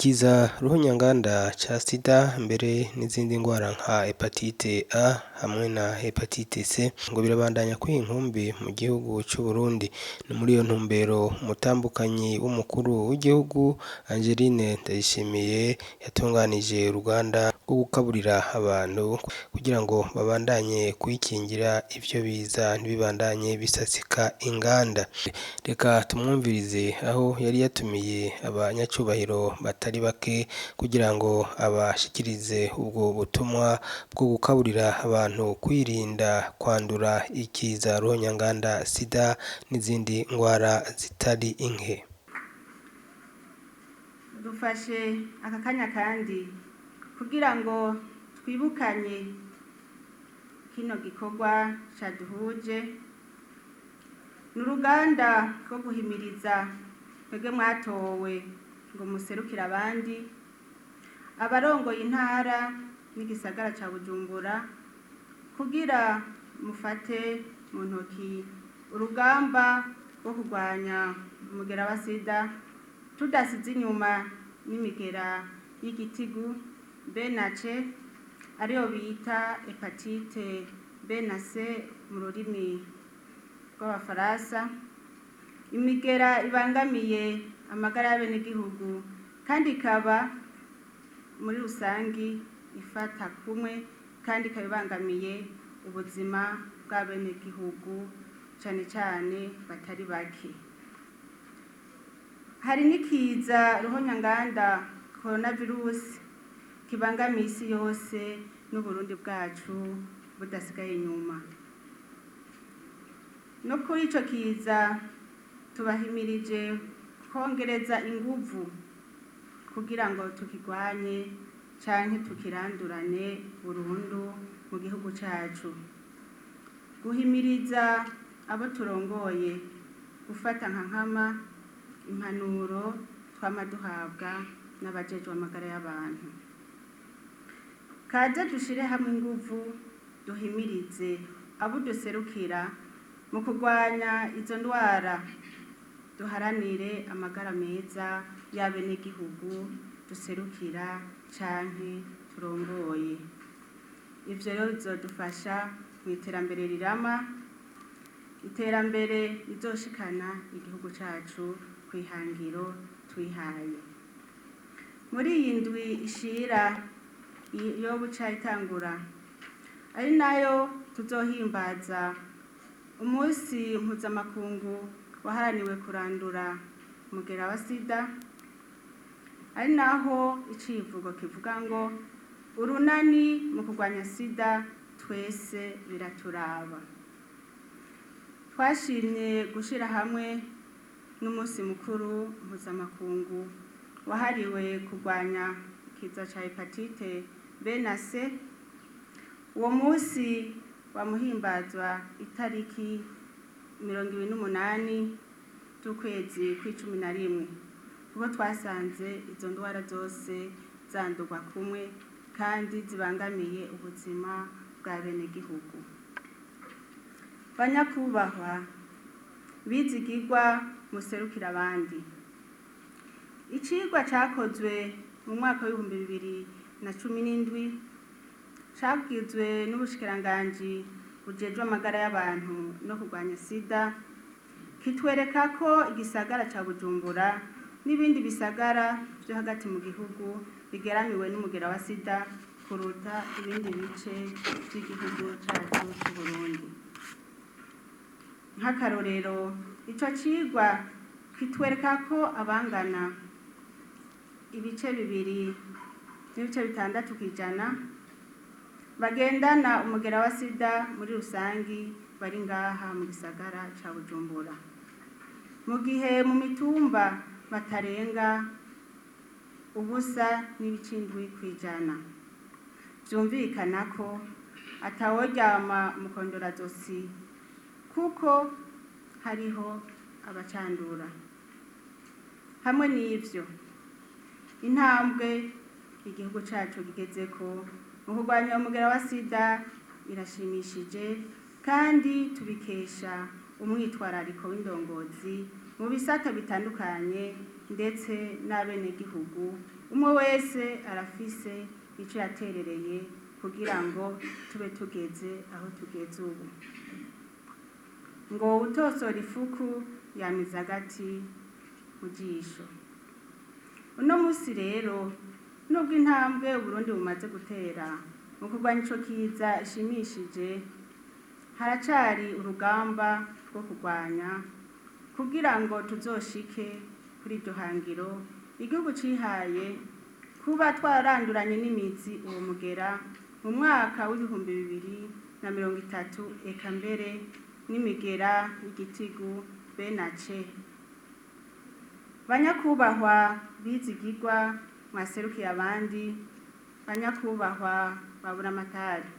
Ikiza ruhonyanganda ca sida mbere n'izindi ngwara nka hepatite A hamwe na hepatite C ngo birabandanya kwiha inkumbi mu gihugu c'Uburundi. Ni muri iyo ntumbero umutambukanyi w'umukuru w'igihugu Angeline Ndayishimiye yatunganije uruganda rwo gukaburira abantu kugira ngo babandanye kwikingira ivyo biza ntibibandanye bisasika inganda. Reka tumwumvirize aho yari yatumiye abanyacubahiro batari bake kugira ngo abashikirize ubwo butumwa bwo gukaburira abantu kwirinda kwandura ikiza ruhonyanganda sida n'izindi ngwara zitari nke. Dufashe aka kanya kandi kugira ngo twibukanye kino gikorwa caduhuje. Ni uruganda rwo guhimiriza mwebwe mwatowe ngo muserukire abandi, abarongoye intara n'igisagara ca Bujumbura, kugira mufate mu ntoki urugamba rwo kurwanya umugera wa sida, tudasize inyuma n'imigera y'igitigu B na C, ariyo bita hepatite B na C mu rurimi rw'abafaransa, imigera ibangamiye amagara y'abenegihugu kandi ikaba muri rusangi ifata kumwe kandi ikaba ibangamiye ubuzima bw'abenegihugu cane cane batari bake. Hari n'ikiza ruhonyanganda coronavirus kibangamiye isi yose n'Uburundi bwacu budasigaye inyuma. No kuri ico kiza tubahimirije kongereza inguvu kugira ngo tukigwanye canke tukirandurane burundu mu gihugu cacu. Guhimiriza abo turongoye gufata nka nkama impanuro twama duhabwa n'abajejwe amagara y'abantu. Kaze dushire hamwe inguvu, duhimirize abo duserukira mu kurwanya izo ndwara, duharanire amagara meza y'abenegihugu duserukira canke turongoye. Ivyo rero bizodufasha mu iterambere rirama, iterambere rizoshikana igihugu cacu kw'ihangiro twihaye. Muri iyi ndwi ishira yo buca itangura, ari nayo tuzohimbaza umunsi mpuzamakungu waharaniwe kurandura umugera wa sida, ari naho icivugo kivuga ngo urunani mu kurwanya sida twese biraturaba. Twashimye gushira hamwe n'umunsi mukuru mpuzamakungu wahariwe kurwanya ikiza ca hepatite B na C. Uwo munsi wamuhimbazwa itariki 28 z'ukwezi kw'icumi na rimwe, kuko twasanze izo ndwara zose zandurwa kumwe kandi zibangamiye ubuzima bwa benegihugu. Banyakubahwa bizigirwa muserukira abandi, icigwa cakozwe mu mwaka w'2017 cagizwe n'ubushikiranganji bujejwe amagara y'abantu no kurwanya sida, kitwereka ko igisagara ca Bujumbura n'ibindi bisagara vyo hagati mu gihugu bigeramiwe n'umugera wa sida kuruta ibindi bice vy'igihugu cacu c'Uburundi. Nk'akarorero, ico cigwa kitwereka ko abangana ibice 2.6% bagendana umugera wa sida muri rusangi bari ngaha mu gisagara ca Bujumbura, mu gihe mu mitumba batarenga 0.7%. Vyumvikana ko ataworyama mukondorazosi kuko hariho abacandura. Hamwe n'ivyo, intambwe igihugu cacu kigezeko mu kurwanya umugera wa sida irashimishije, kandi tubikesha umwitwarariko w'indongozi mu bisata bitandukanye. ndetse n'abenegihugu, umwe wese arafise ico yaterereye kugira ngo tube tugeze aho tugeze ubu. Ngo utosora ifuku yamiza agati mu jisho. Uno musi rero, nubwo intambwe Uburundi bumaze gutera mu kurwanya ico kiza ishimishije, haracari urugamba rwo kurwanya kugira ngo tuzoshike kuri iryo hangiro igihugu cihaye kuba twaranduranye n'imizi uwo mugera mu mwaka w'2030, eka mbere n'imigera y'igitigu B na C. Banyakubahwa bizigirwa mwaserukiye abandi, banyakubahwa baburamatari,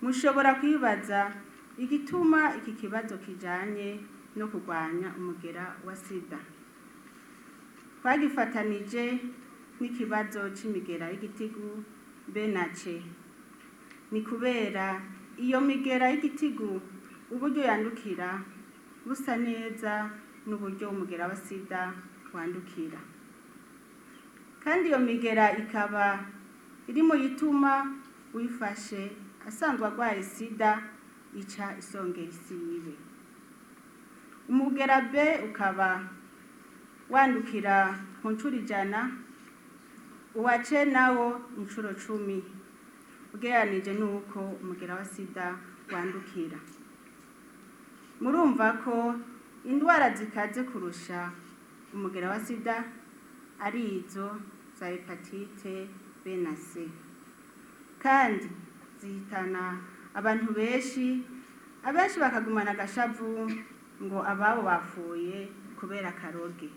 mushobora kwibaza igituma iki kibazo kijanye no kurwanya umugera wa sida twagifatanije n'ikibazo c'imigera y'igitigu B na C. Ni kubera iyo migera y'igitigu uburyo yandukira busa neza n'uburyo umugera wa sida wandukira, kandi iyo migera ikaba iri mu yituma uyifashe asanzwe arwaye sida ica isongera isibe. Umugera B ukaba wandukira ku ncuro 100, uwa C nawo incuro 10 ugereranije n'uko umugera wa sida wandukira. Murumva ko indwara zikaze kurusha umugera wa sida ari izo za hepatite B na C, kandi zihitana abantu benshi, abenshi bakagumana agashavu ngo ababo bapfuye kubera akaroge.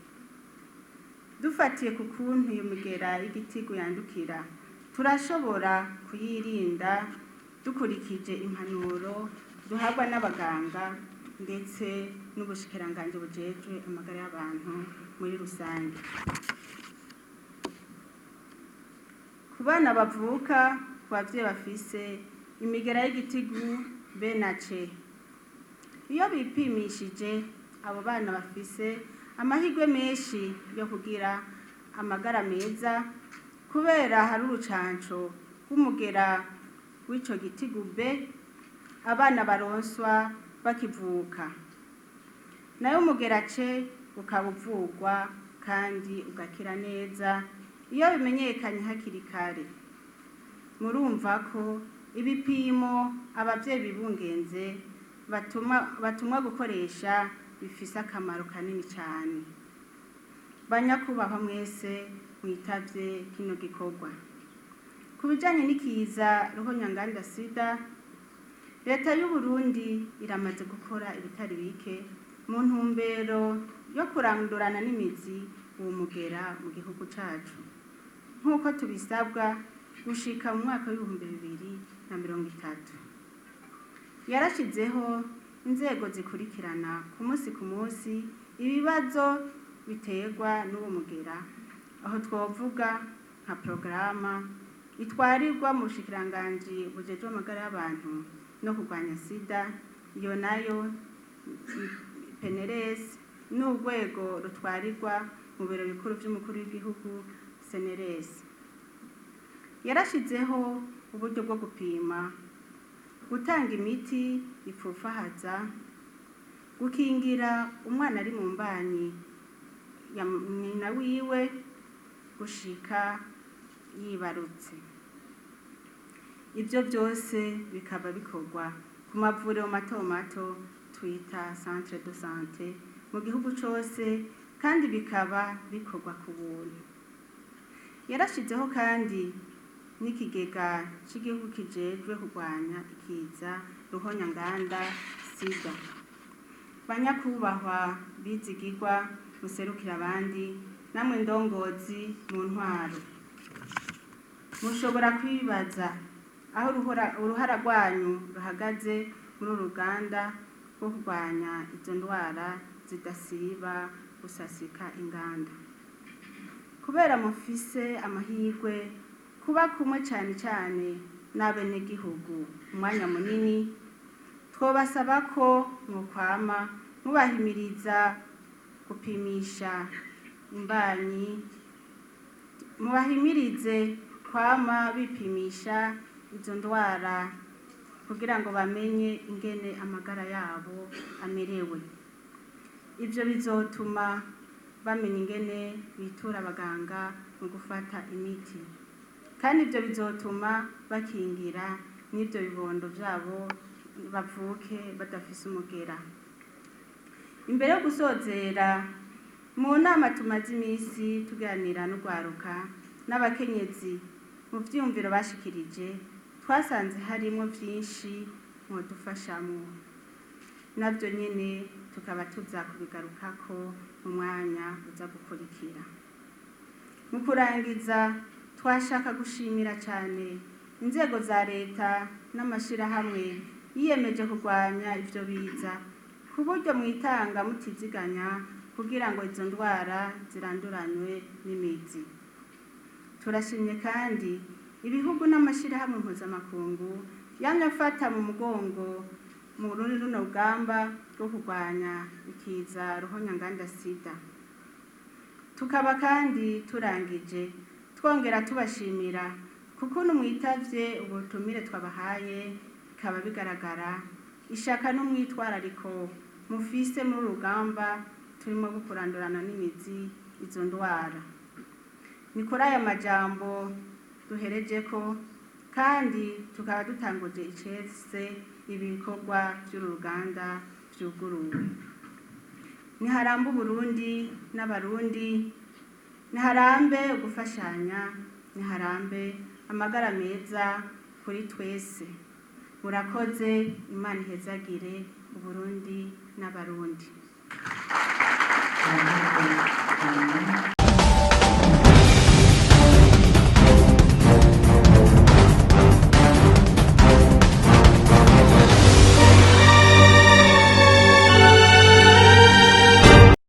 Dufatiye ku kuntu iyo migera y'igitigu yandukira, turashobora kuyirinda dukurikije impanuro duhabwa n'abaganga ndetse n'ubushikiranganji bujejwe amagara y'abantu muri rusange. Ku bana bavuka ku bavyeyi bafise imigera y'igitigu B na C, iyo bipimishije abo bana bafise amahirwe menshi yo kugira amagara meza, kubera hari urucanco rw'umugera w'ico gitigu B abana baronswa bakivuka, nayo umugera C ukaba uvurwa kandi ugakira neza iyo bimenyekanye hakiri kare. Murumva ko ibipimo abavyeyi bibungenze batumwa gukoresha bifise akamaro kanini cane. Banyakubahwa mwese mwitavye kino gikorwa, ku bijanye n'ikiza ruhonyanganda sida, leta y'Uburundi iramaze gukora ibitari bike mu ntumbero yo kurandurana n'imizi uwo mugera mu gihugu cacu, nk'uko tubisabwa gushika mu mwaka w'2030. Yarashizeho inzego zikurikirana ku munsi ku munsi ibibazo biterwa n'uwo mugera, aho twovuga nka porogaramu itwarirwa mu bushikiranganji bujejwe amagara y'abantu no kurwanya sida, iyo nayo PNLS, n'urwego rutwarirwa mu biro bikuru vy'umukuru w'igihugu CNLS. Yarashizeho uburyo bwo gupima, gutanga imiti ipfufahaza, gukingira umwana ari mu mbanyi ya nyina wiwe gushika yibarutse. Ivyo vyose bikaba bikorwa ku mavuriro mato mato twita centre de santé mu gihugu cose, kandi bikaba bikorwa ku buntu. Yarashizeho kandi n'ikigega c'igihugu kijejwe kurwanya ikiza ruhonyanganda sida. Banyakubahwa bizigirwa muserukira abandi, namwe ndongozi mu ntwaro, mushobora kwibaza aho uruhara rwanyu ruhagaze muri uru ruganda rwo kurwanya izo ndwara zidasiba gusasika inganda. Kubera mufise amahirwe kuba kumwe cane cane n'abenegihugu umwanya munini, twobasaba ko mwokwama mubahimiriza gupimisha imbanyi, mubahimirize kwama bipimisha izo ndwara kugira ngo bamenye ingene amagara yabo amerewe. Ivyo bizotuma bamenya ingene bitura abaganga mu gufata imiti, kandi ivyo bizotuma bakingira n'ivyo bibondo vyabo bavuke badafise umugera. Imbere yo gusozera, mu nama tumaze imisi tuganira n'urwaruka n'abakenyezi, mu vyiyumviro bashikirije twasanze harimwo vyinshi mwodufashamwo, navyo nyene tukaba tuza kubigarukako mu mwanya uza gukurikira. Mu kurangiza, twashaka gushimira cane inzego za leta n'amashirahamwe yiyemeje kurwanya ivyo biza, ku buryo mwitanga mutiziganya kugira ngo izo ndwara ziranduranywe n'imizi. Turashimye kandi ibihugu n'amashirahamwe mpuzamakungu yamye afata mu mugongo muri runo rugamba rwo kurwanya ikiza ruhonyanganda sida. Tukaba kandi turangije twongera tubashimira kuko mwitavye ubutumire twabahaye, bikaba bigaragara ishaka n'umwitwarariko mufise muri uru rugamba turimo kurandurana n'imizi izo ndwara. Ni kuri aya majambo duherejeko, kandi tukaba dutanguje icese ibikorwa vy'uru ruganda vyuguruwe. Niharambe Uburundi n'Abarundi, niharambe gufashanya, niharambe amagara meza kuri twese. Murakoze, Imana ihezagire Uburundi n'Abarundi. Murakoze cyane.